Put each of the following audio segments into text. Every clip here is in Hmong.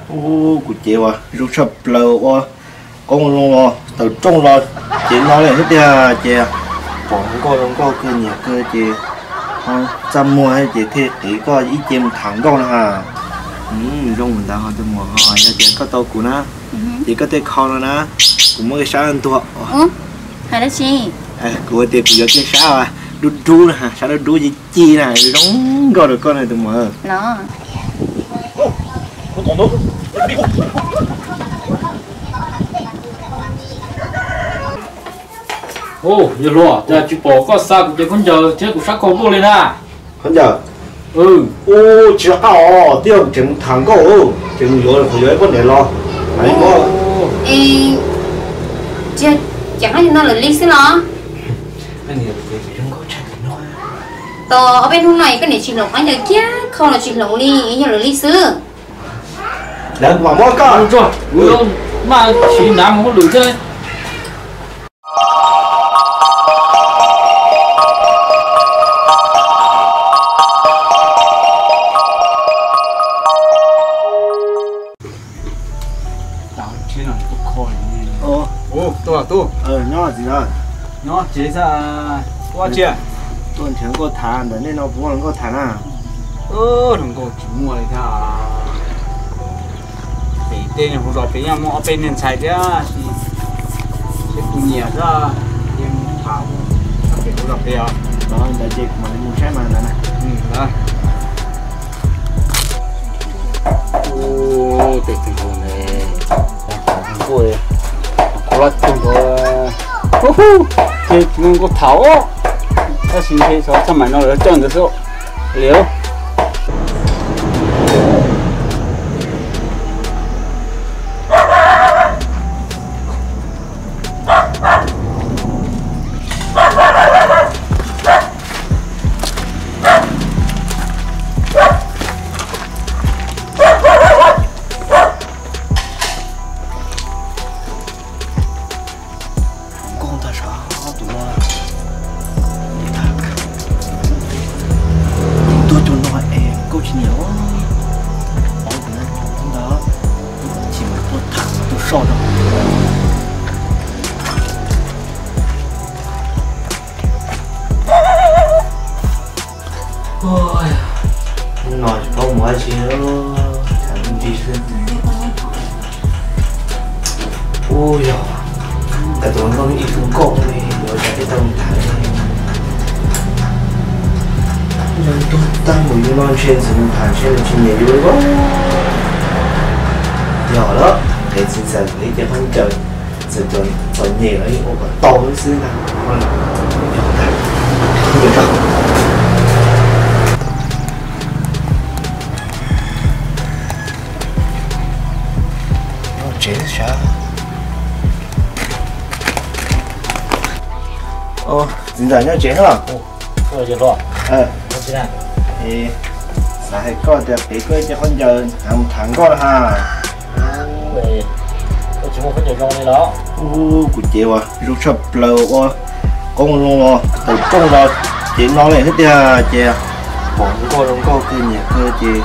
Ub, kuv cev uas zoo tshaj plaws ua qoob loo los tawm rooj los cev no li thiab tiag ces pom hluas nkauj zoo nkauj kawg nyiam kawg ces txaj muag ces thiaj qiv koj ib ce mus tham nkauj no ha. Zoo ntawd ho tus muam, yog tias koj tau kuv na ces koj tej kho no na kuv muab koj saib ntuag. Hais dab tsi? Kuv tias kuv yuav tej sab dub dub na, sab dub dub ci ci na, zoo nkauj rau koj na tus muam. Yawg hluas, cas tsis pom koj xa kuv cev khaub ncaws thiab kuv sab khau tuaj li na? Khaub ncaws? Ub, tsis qab os, twb yog tseem mus tham nkauj, tseem mus yuav, yuav ib pob niam los. Ces khaub ncaws no lawm li xwb los? Tos ob peb hnub no koj niam tsis hloov khaub ncaws kiag, khau los tsis hloov li, yog lawm li xwb. Lawv mam muab koj. Maj siv hnav mus hauj lwm thiab. Tuaj, tuaj. Nyob txiv, nyob tsev xwb. Ua tsi? Tuaj nrhiav nkauj tham ntawm nej no puas muaj hluas nkauj tham na? Hluas nkauj tsis muaj li thiab. Pem tej hauv zos pem nyob muaj ob peb niag ntxhais thiab, seb puas nyiam xwb, ces mus tham pem hauv zos pem os. Ntawd ces kuv mam li mus saib mas ntawd na. Tej tus hluas nkauj, hluas nkauj loj cuag nkaus, ces tsis muaj nkauj tham os. Tab sis ntshe xyov txaj maim no lawv coj ntawd xwb li. Nkauj ntag sav tus no. Tuaj cov no es nkauj tsis nyiam. Ov, tus no ntag. Tsis mas tuaj tham tuaj soj rau. Hnub no tsis paub mus dab tsi, tham me ntsis xwb. Ub yog, koj tus nkauj ib tug nkauj li yuav cas thiaj tau mus tham li. Yog tug tag mus yus no ntshe ntxim mus tham ntshe nws tsis nyiam yus li. Yog lawm, qev txiv ntxawm ib ce khaub ncaws txawm txom nyem los yeej ua kom tau xwb ntag. Tsev sav. Txiv ntxawm nyob tsev na. Xav hais koj tias qiv koj ib ce khaub ncaws mus tham nkauj na ha. Ub, kuv cev uas zoo tshaj plaws ua qoob loo los tawm rooj los cev no li thiab tiag ces pom hluas nkauj zoo nkauj kawg nyiam kawg ces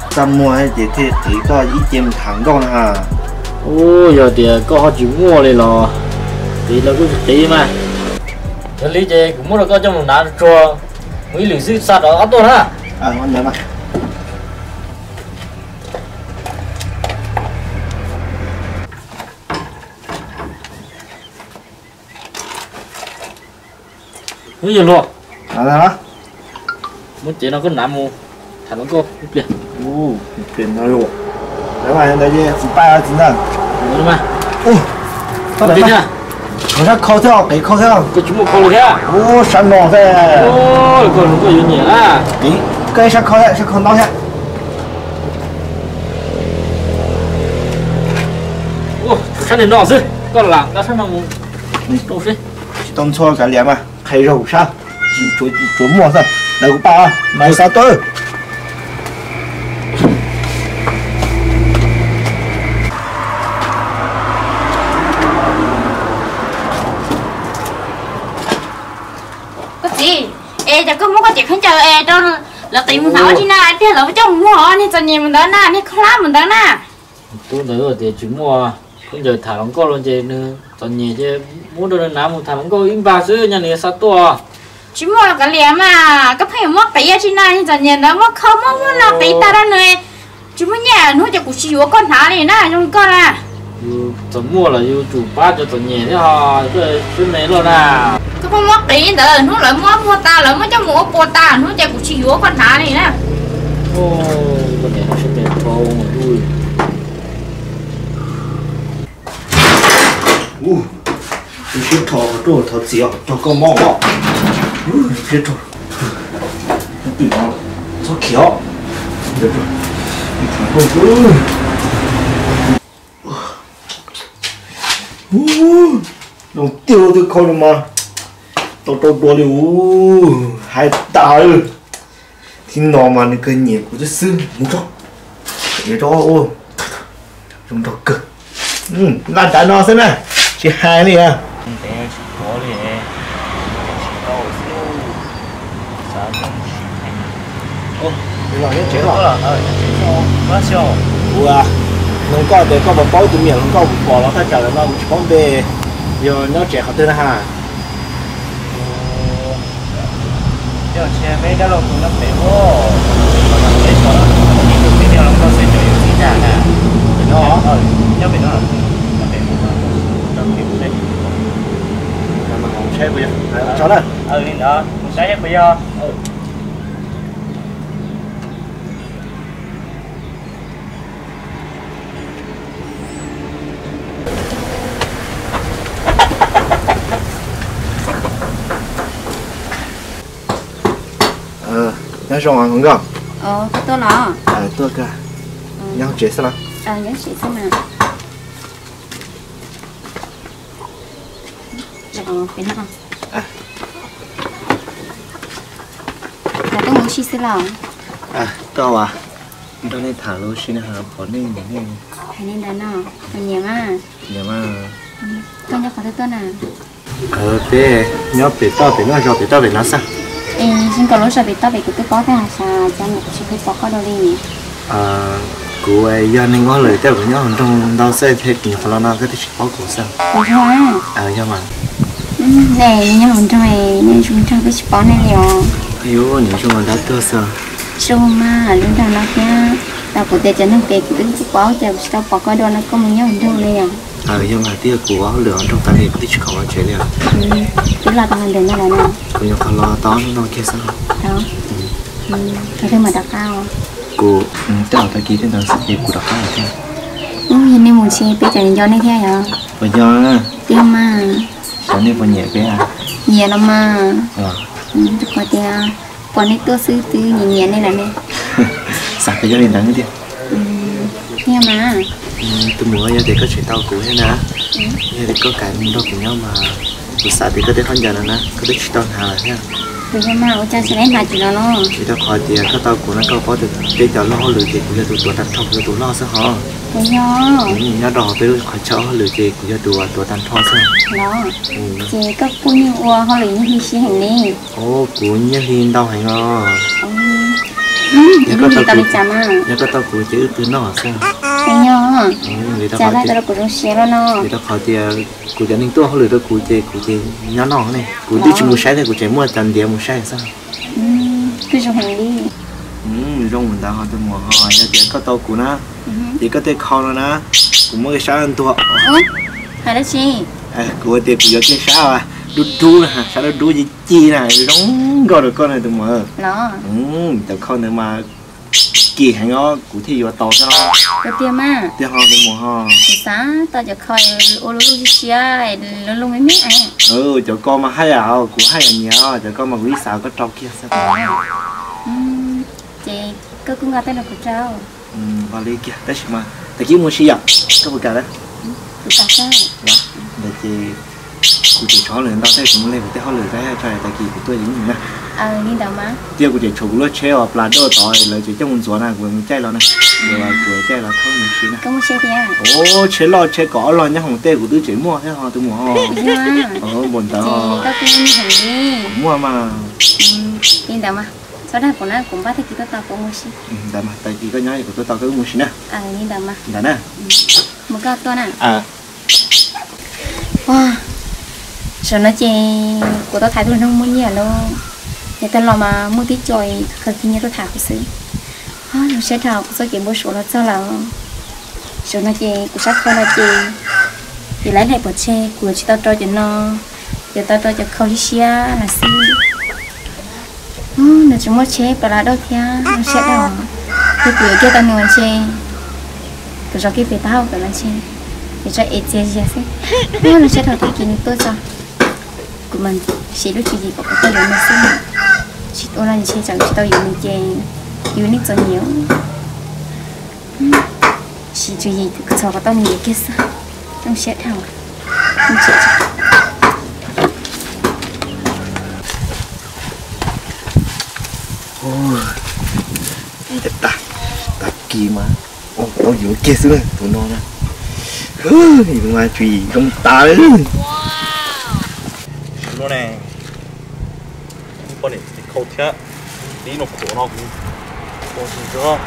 txaj muag ces thiaj qiv koj ib ce mus tham nkauj na ha. Ub, yog tias koj ho tsis muaj li los qiv los kuj tsis qiv mas. Yog li ces kuv muab rau koj coj mus hnav tsuag mus ib lwm xwb xa rov qab tuaj na. Ub, yawg hluas, muab cev no koj hnav mus tham hluas nkauj ib pliag. Ntawd txiv paj txiv ntxawm. Sab khau thiab, qiv khau thiab. Koj tsis muaj khau li thiab. Ub, sab no thiab. Koj hluas nkauj yuav nyiam na. Koj ib sab khau thiab, sab khau ntaub thiab. Sab no xwb, koj lam nqa sab no mus rau seb. Tsis tau ntxhua kav liam mas qhia zaug sab, tsuav muaj xwb, lawv kuv paj mas xav tuaj. Koj txiv, es cas koj muab koj cev khaub ncaws es rau Lawv qiv mus hnav ua tsi na, tiag lawv coj mus muag niag txom nyem mus ntawd na, niag khaub hlab mus ntawd na. Tub ntawd tias tsis muaj, khaub ncaws tham hluas nkauj los ces nws txom nyem ces muab rau nws hnav mus tham hluas nkauj ib npag xwb nyob nws xav tuaj. Tsis muaj los kav liam mas, koj pheej yuav muab qiv ua tsi na, niag txom nyem ntawd muab khau muab muab no qiv tag rau nws. Tsis muaj nyiaj hnub ces kuv tsis yuav koj hnav li na, zoo li koj na. Yus txom muaj los yus tsum pab cov txom nyem thiab ho, koj sib me luaj na. Koj pheej muab qiv ntawd, hnub lawv muab muag tas lawv muab coj mus ua puas tas hnub ces kuv tsis yuav koj hnav li na. Koj niam no sib me dhau. Ub, siab rho rau thov txim os, rau koj mob os. Siab rho. Twm no txhob khiav os. Zoo tiag, twb khau no mas tau rau dua li ub, hais tas. Thib no mas nws kawg nyiam kuv xwb xwb, mus tso. Ev tso, zoo nraug kawg. Laj nrad no xwb na, tsis hais li. Ntev tsis pom li, tsis tau xwb. Xav nyob sim heev. Los nyob tsev los? Ua, hluas nkauj tias koj puas paub tus me nyuam hluas nkauj kuv pom los thaj tsam ntawm no kuv tsis paub npe, yog nyob tsev qhov twg na ha? Nyob tsev peb dab laug tus nyob pem ub, peb tso ib tug peb niag hluas nkauj xwb cov yus txiv tag na. Pem no? Nyob pem no, nyob pem ub. Tso na. Li ntawd mus saib seb puas yog. Nyob zoo hluas nkauj. Koj tuaj los? Tuaj kawg. Nyob hauv tsev xwb los? Nyob tsev xwb mas. Koj mus ua si xwb los? Koj as, nrog nej tham lus si na, pom nej nyiam nej. Hais li ntawd no, koj nyiam mas. Nyiam mas. Koj nyob qhov twg tuaj na? Peb nyob pem toj pem no, zos pem toj pem no xwb. Es zoo nkaus lub zos pem toj pem kuv twb paub tag, xyov cas kuv tsis pom koj dua li. Kuv yog neeg ua hauj lwm thiab kuv nyob hauv nroog ntau xwb thiaj li qhov los no koj twb tsis paub kuv xwb. Kuv yog. Yog mas. Nej nyob hauv nroog, nej zoo nraug peb tsis paub nej li os. Yus niam zoo mas dab tuag xwb. Zoo mas zoo nraug no thiab. Tau kuv tias cov neeg pem kuv twb tsis paub ces kuv tsis tau pom koj dua no koj mus nyob hauv nroog li os. Yog mas, twb yog kuv ua hauj lwm hauv nroog tas li kuv twb tsis khoom los tsev li os. Twb los tau ntawm no lawm na. Kuv nyuam qhuav los tau hnub no kiag xwb. Koj twb mam rov qab os. Kuv, tej zaum tag kis tej ntawd xwb ces kuv rov qab lawm thiab. Yog nej mus tsev peb cov nco nej thiab yog? Puas yog? Twb mas. Xyov nej puas nyiam peb? Nyiam los mas. Rau qhov tias pom nej tuaj xwb twb nyiam nyiam nej lawm ne. Xav tias yog li ntawd tiag. Yog mas. Tus muam, yog tias koj tseem tau kuv thiab na, yog tias koj kam nrog kuv nyob mas kuv xav tias koj tej khaub ncaws no na koj twb tsis tau hnav lawm thiab. Kuv yog mas, ua cas tsis hnav tsis no no? Vim rau qhov tias koj tau kuv no koj paub tias peb cov loj hauj lwm ces kuv yog tus tuav tag nrho, kuv yog tus loj xwb hos. Kuv yog. Nyob rau hauv peb lub qhov chaw hauj lwm ces kuv yog tus tuav tag nrho xwb. Los, ces koj kuj yeej ua hauj lwm nyiaj hli siab heev li. Kuv nyiaj hli ntau heev os. Yog koj tau kuv ces wb pw noj xwb. Vim rau qhov tias kuv cov neeg tuaj hauj lwm rau kuv ces kuv ces nyob noj ne, kuv twb tsis mus saib thiab, kuv tseem muaj cov ntiav mus saib xwb. Zoo mus ntawd ho tus muam, ho yog tias koj tau kuv na, ces koj tej khau no na, kuv muab koj sab ntuag. Kuv tias kuv yuav koj sab dub dub na, sab dub dub ci ci na, zoo nkauj rau koj na tus muam. Cov khau ntawd mas kim heev os, kuv thiaj yuav tau xwb. Tiag ho tus muam ho. Kuv xav tau cov khau ua lub lub siab siab, lub lub me me. Cov ko mas haj yam, kuv haj yam nyiam, cov ko mas kuv ib xav koj rau kiag xwb. Ces koj kuj nqa tej no kuv rau. Nqa li kiag tab sis mas tag kis mus si yom, koj puas kam na? Ntawd ces kuv tseem tshuav hauj lwm ntau thiab, kuv mus leg kuv tej hauj lwm rau tso, tag kis kuv tuaj ces wb mus na. Li ntawd mas. Thiab kuv tseem tshuav kuv lub tsheb uas plas doj tod lawv tseem coj mus ntxuav na, kuv mus caij los na. Kuv caij los thauj mus si na. Tsheb loj tsheb kaum ob log nyob hoom tej kuv twb tseem muaj thiab ho tus muam ho. Npaum ntawd. Muaj mas. Li ntawd mas. Koj dag kuv na, kuv npaj tag kis tuaj tos kuv mus si. Ntawd mas tag kis koj nyob kuv tuaj tos koj wb mus si na. Li ntawd mas. Ntawd na. Mus koj tuaj na. Ua, zaum no ces kuv tau tham tus noog muaj nyiaj lawm. Nws tag los mas muaj tib co khaws kiag nyiaj tuaj tham kuv xwb. Zoo siab dhau, kuv txoj kev npau suav los txog lawm. Zaum no ces kuv sab kho no ces, ces lawv hle pov tseg, kuv yuav tsis tau rau cov no, yuav tau rau cov kho siab siab lawm xwb. Nws tsis muaj tsheb pas las dauj thiab, zoo siab dhau. Yog kuv yuav kiag tau nws mas ntshe kuv zov kiag pem taub hau pem mas ntshe yuav tso es txias zias xwb. Zoo siab dhau tag kis nws tuaj txog, kuv mas siv lub tswv yim kom kuv tau yuav nws xwb. Tsis ua no ntshe tsam tsis tau yuav nws ces yus neej txom nyem. Siv tswv yim txhos kom tau nws yuav kiag xwb. Zoo siab dhau. Tag kis mas tau yuav kiag xwb na tus no na. Yus mas tswv yim zoo tas li. Tus no ne, poj niam txiv khau thiab, tib no khuam no kuv ua tsis tso.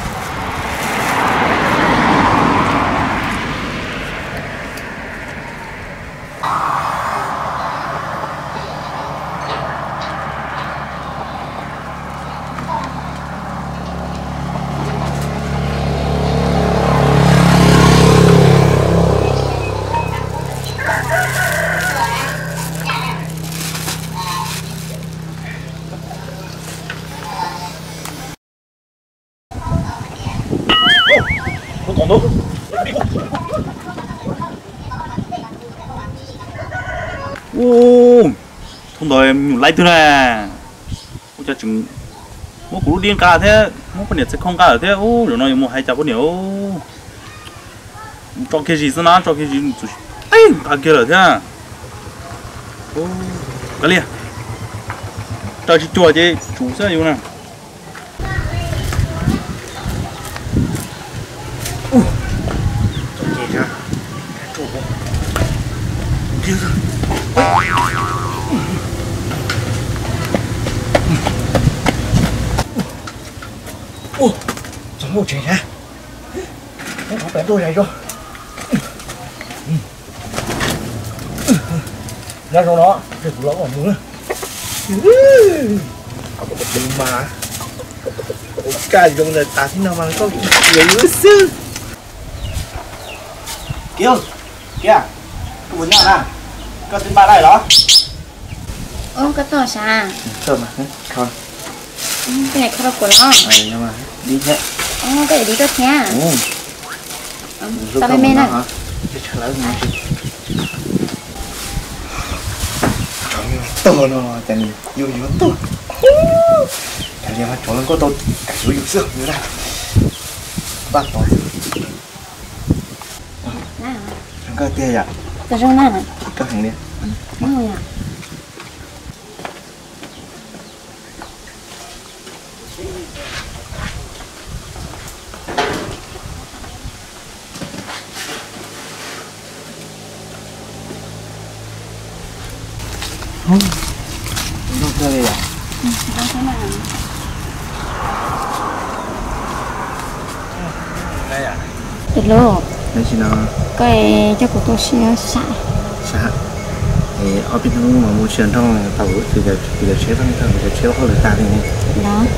Ua, thaum ntawd me nyuam laib twg na, ua cas tseem muab kuv lub dib nqa thiab muab poj niam txiv khau nqa lawm thiab. Ub, zaum no yuav mus hais cas poj niam, mus tso kiag zis xwb na, tso kiag zis, nqa kiag lawm thiab. Kav liam, raws tsis cuag ces tsum xwb yus na. Txog lub tsev na, qhov pem tuaj zais tso. Nyob zoo no, kuv los mus. Mas ua kaj zoo ntawd tas thiab no mas koj cia xwb. Kiab, Kiab, koj puas nyob na? Koj twb npaj lawm los? Koj tuaj sav? Koj niam kho rau kuv los? Koj yuav dib tuaj thiab? Tau me me na. Tuag no ces nws yuav yuav tuag. Kav liam mas tsov los nkauj tau kam yuav yus xwb na. Npaj tod xwb. Zoo nkauj tiag yom. Koj zoo na. Koj heev li. Koj coj kuv tuaj si sab. Ob peb hnub no mus sib nrog tau kuv tus yawm tsheb, tus yawm tsheb hauj lwm tag li ne. Los,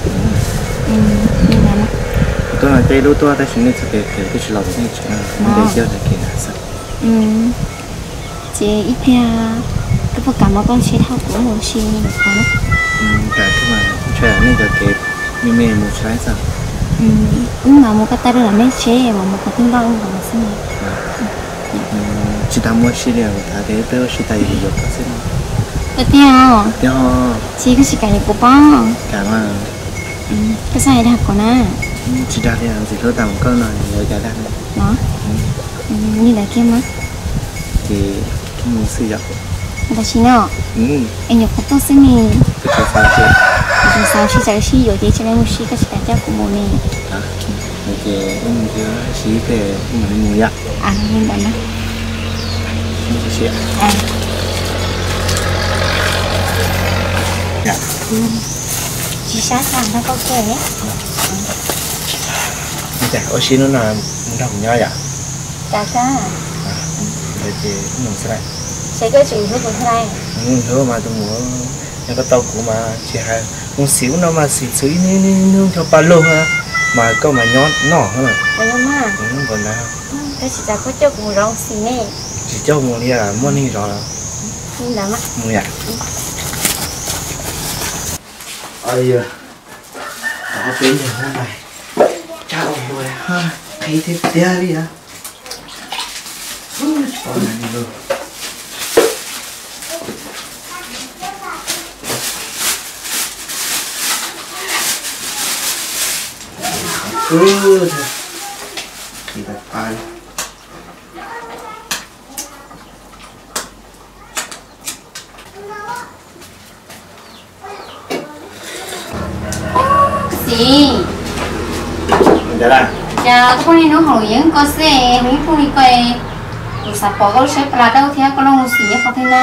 kuv tuaj no ces lub tuaj tab sis nej txoj kev phem twb tsis los rau nej tsev, nej nce kiag tag kev na xwb. Ces ib pliag koj puas kam muab koj tsheb thauj kuv mus si lawm qhov na? Kam kawg mas, ntshe nej cov kev me me mus tsis laib xwb. Wb mas mus koj tag rau lawm nej tsheb mas mus qhov twg npaj mus qhov ntawd xwb. Tsis tas muaj si li, kuv tham tias peb ua si tas yuav yuav koj xwb. Koj tiag os? Tiag os. Tsis, koj tsis kam yuav kuv pob? Kam mas. Koj xav hais dag kuv na? Tsis dag li, ntxim hlub tas mus koj no yuav cas dag li. Los, li ntawd kiag mas. Ces mus xwb yom. Tam sim no es nyuam qhuav tuaj xwb ne. Kuv xav tsis tau sib yuav ces tsis li mus si, koj tsis kam coj kuv mus ne. Ces wb mus si ib pliag wb mam li mus yom. Li ntawd na. Tsis sab xav nrog koj kawg li. Ua si hnub no mus nrog kuv nyob yom? Cas kab? Ntawd ces mus xwb lawm. Ces koj tseem hlub kuv thiab lauj? Hlub mas tus muam, yog koj tau kuv mas tsis hais, mus xim ub no mas xim txhua ib hnub ib hnub ncho pa lug na, mas koj mas nyob noj. Npaum ntawd. Tab sis cas koj coj kuv mus zov xim ne? Tsis coj mus li, muaj neeg zov. Mus yam. Peb niag hnub no tsab ua luaj, qhib tiag tiag li. Xis, cas koj poj niam hnub hauv yeeb ko xwb, hnub ib phooj li ko, kuv xav pom koj lub siab plas dawb thiab koj lub xim nyob qhov twg na?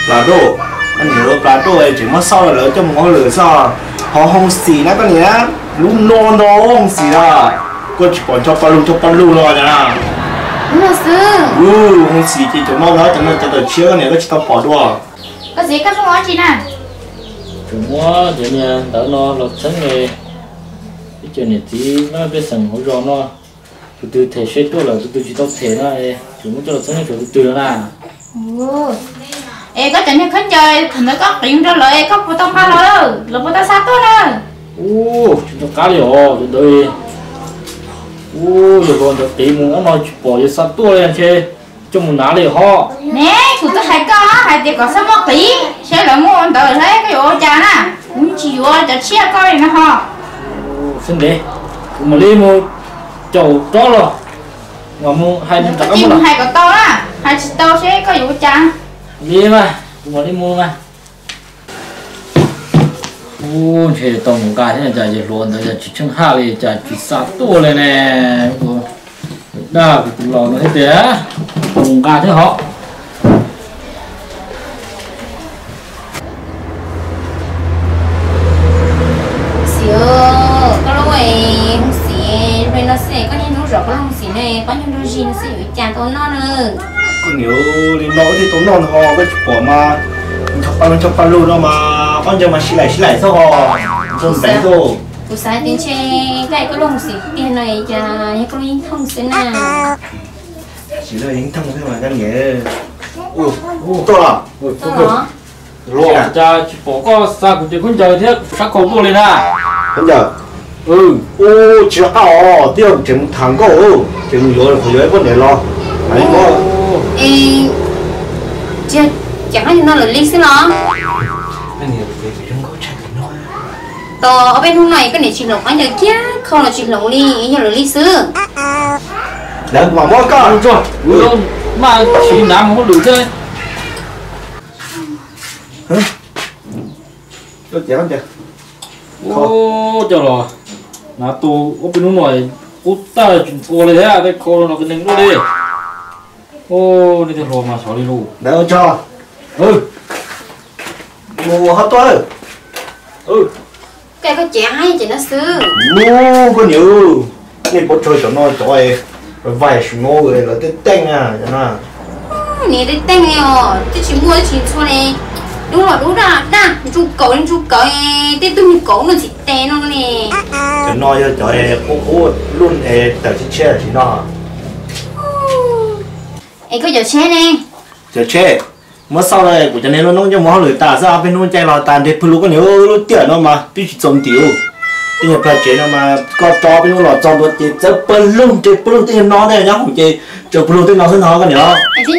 Plas dawb, koj niam, plas dawb tseem muab xauj lawv coj mus ua hauj lwm xwb. Ho hoo xim na koj niam, lub no ntau hoo xim na, koj tsis pom ncho pa lug ncho pa lug los na. Lub no xwb. Hoo xim ces cov no ntag, cov no cov tawm tshiab koj niam koj tsis tau pom dua. Koj txiv, koj muab dab tsi na? Tsuas muab cov niag ntawv no los txheeb ib co niam txiv pej xeem hauv zos no, tus twg them seb tuaj lawm, tus twg tsis tau them na, tsuas muab coj los txheeb seb tus twg no na. Es koj cov niag khaub ncaws thaum ntawd koj qiv rau lawv es koj puas tau nqa los lawm, lawv puas tau xa tuaj na? Ub, tsis nco qab li os cov ntawd. Ub, yog ua ntawd qiv mus ob no tsis pom yuav xa tuaj li ntshe coj mus hnav li ho. Ne, kuv twb hais koj hais tias kom txhob muab qiv, seb lawv muab ua ntawd thiab koj yuav ua cas na? Kuv tsis yuav cov tshiab koj li no ho. Sab ntev, kuv mam li mus caum rov los, mam mus hais nws rov qab. Mus hais kom tau na, hais tsis tau seb koj yuav ua cas. Li mas kuv mam li mus mas. Ub, ntshe tau mus nqa thiab, cas yawg hluas ntawd cas tsis tsheej haj li, cas tsis xa tuaj li ne. Dag kuv tus laus no thiab tias tau mus nqa thiab hos. Xis, koj lub hoo xim li no xwb, koj niaj hnub zov koj lub hoo xim ne, koj nyob nrog zis no xwb yuav ua cas tau noj na? Koj niam, li no thiaj tau noj no ho, koj tsis pom mas, ncho pa lug ncho pa lug no mas, ob ncaws mas sib laim sib laim xwb ho, nrog ntev xwb. Kuv xav tias ntshe koj, koj lub hoo xim tiag no cas yog koj lub yeeb thooj xwb na. Tsis yog yeeb thooj xwb mas koj niam. Tuaj los? Cas tsis pom koj xa kuv cov khaub ncaws thiab kuv sab khau tuaj li na? Khaub ncaws? Ub, tsis loj qab os, twb yog kuv tseem mus tham nkauj, tseem mus yuav, kuv yuav ib pob niam los. Ces koj no lawv li xwb los? Tos ob peb hnub no koj niam tsis hloov khaub ncaws kiag, khau los tsis hloov li, yog lawv li xwb. Lawv mam muab koj. Maj siv hnav mus hauj lwm thiab. Ub, coj los hnav tu ob peb hnub no qub tag tsis ua li thiab, tej khau no neeg luaj li. Ub, nej tej hluas mas xyov li lus. Ntawd ua tso. Mus ho tuaj. Koj, koj cev haib ces no xwb. Ub, koj niam, nej puas tsawg cov no cov es vais su no lawv tej teej na cov no. Niam, tej teej os, twb tsis muaj twb tsis txhua ne. Dub los dub daj daj, ntsuj kaus li ntsuj kaus, tej tug niag kaus no txhim tes no ne. Cov no yog cov qub qub luj es tawm tshiab tshiab tsis no. Es koj cov tsheb ne? Cov tsheb muab xauj lawm, kuv cov niag lub noob nyob mus hauj lwm tas xwb, ob peb hnub caij los tas nres pawg lug koj niam, lub tiam no mas twb tsis txaus ntim. Tej nyuag plag tsev no mas koj tso peb hnub los txog ntua ces txawb pawg lug nres pawg lug tej nyuag no tej nyob hoom ces tsaws pawg lug tej no xwb no koj niam. Nres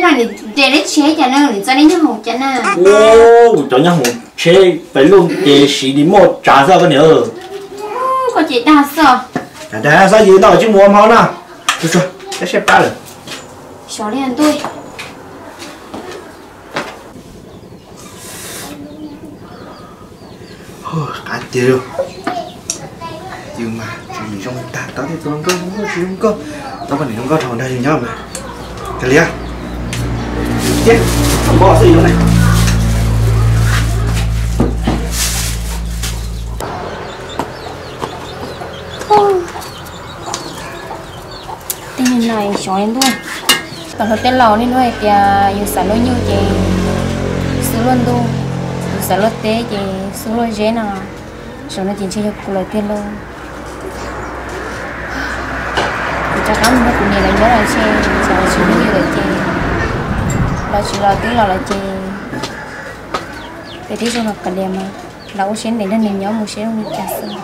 lub tsheb cas no txawb nyob hoom cas na? Ub, kuv cov nyob hoom tsheb pawg lug ces siv li muaj tsav xwb koj niam. Koj ces dag xwb. Dag xwb, yus noj tsis mus ua hmo na. Tab siab pab lawm. Sov li ntuj. Qab tiag li. Yus mas tseem zoo tag, tau tej tus hluas nkauj zoo nkauj tsis zoo nkauj, tau poj niam zoo nkauj dhau nrog yus nyob mas. Kav liam. Thiab, tau npoj xwb yus ne. Noj xyov li ntuj. Tom hluav taws laus niaj hnub hais tias yus xav luaj nyuj ces xub luaj ntuj, yus xav luaj teb ces xub luaj zeb no. Zaum no ces ntshe yog kuv lawm tiag lauj. Kuv rov qab mus nrog kuv niam lawv nyob lawm ntshe, tsam tsis muaj yus lawm ces, los tsis los twb los lawm ces, peb tib zoo los kav liam mas, los ua siab ntev nrog nws nyob mus seb zoo li cas xwb.